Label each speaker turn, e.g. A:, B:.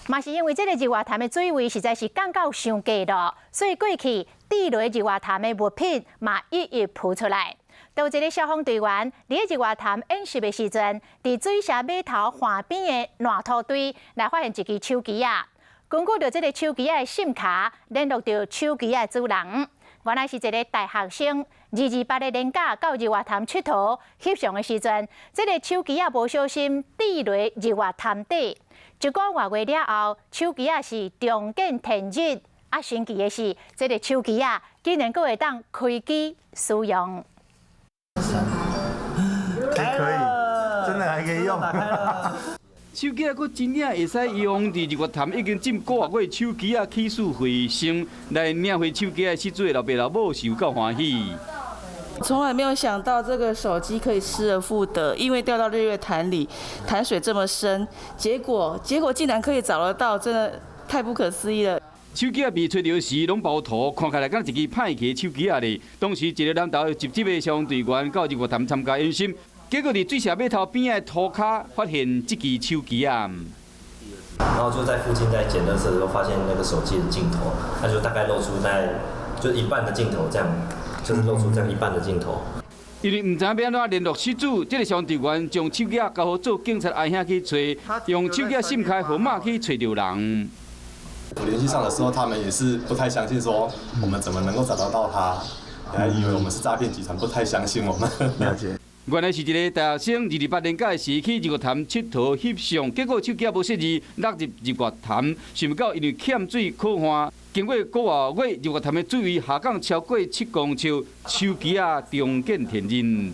A: 嘛是因為這個日月潭的水位實在是降到傷低咯，所以過去墜落日月潭的物品嘛一一浮出來。當一個消防隊員佇日月潭演習的時陣，佇水社碼頭岸邊的爛土堆來發現一支手機仔。根據著這個手機仔的 SIM 卡聯絡著手機仔的主人，原來是一個大學生，228的年假到日月潭𨑨迌翕相的時陣，這個手機仔無小心墜落日月潭底。一個外月了後，手機仔是重見天日。啊，神奇的是，這個手機仔竟然閣會當開機使用。
B: 還可以，真的還可以用。
C: 手機仔閣真正會使用，佇日月潭已經浸個外月手機仔起死回生，來領回手機仔失主的老爸老母是有夠歡喜。
D: 從來沒有想到這個手機可以失而復得，因為掉到日月潭裡，潭水這麼深，結果竟然可以找得到，真的太不可思議了。
C: 手機仔被揣著時，攏包塗，看起來敢一支歹去的手機仔咧。當時一个南投集集的消防隊員到日月潭參加演習，結果佇水社碼頭邊仔的塗跤發現這支手機仔。
E: 然後就在附近在撿垃圾的時候，發現那個手機的鏡頭，它就大概露出在就一半的鏡頭，這樣就是露出這樣一半的鏡頭。
C: 因為毋知影欲按怎聯絡失主，這个消防隊員將手機仔交予做警察阿兄去揣，用手機 SIM 卡號碼去揣著人。
F: 我聯繫上的時候，他們也是不太相信，說我們怎麼能夠找得到他，還以為我們是詐騙集團，不太相信我們。
B: 了解。
C: 原來是一个大學生228年假時去日月潭𨑨迌翕相，結果手機無失字落入日月潭，想袂到因為欠水枯旱，經過個外月日月潭的水位下降超過7公尺，手機仔重見天日。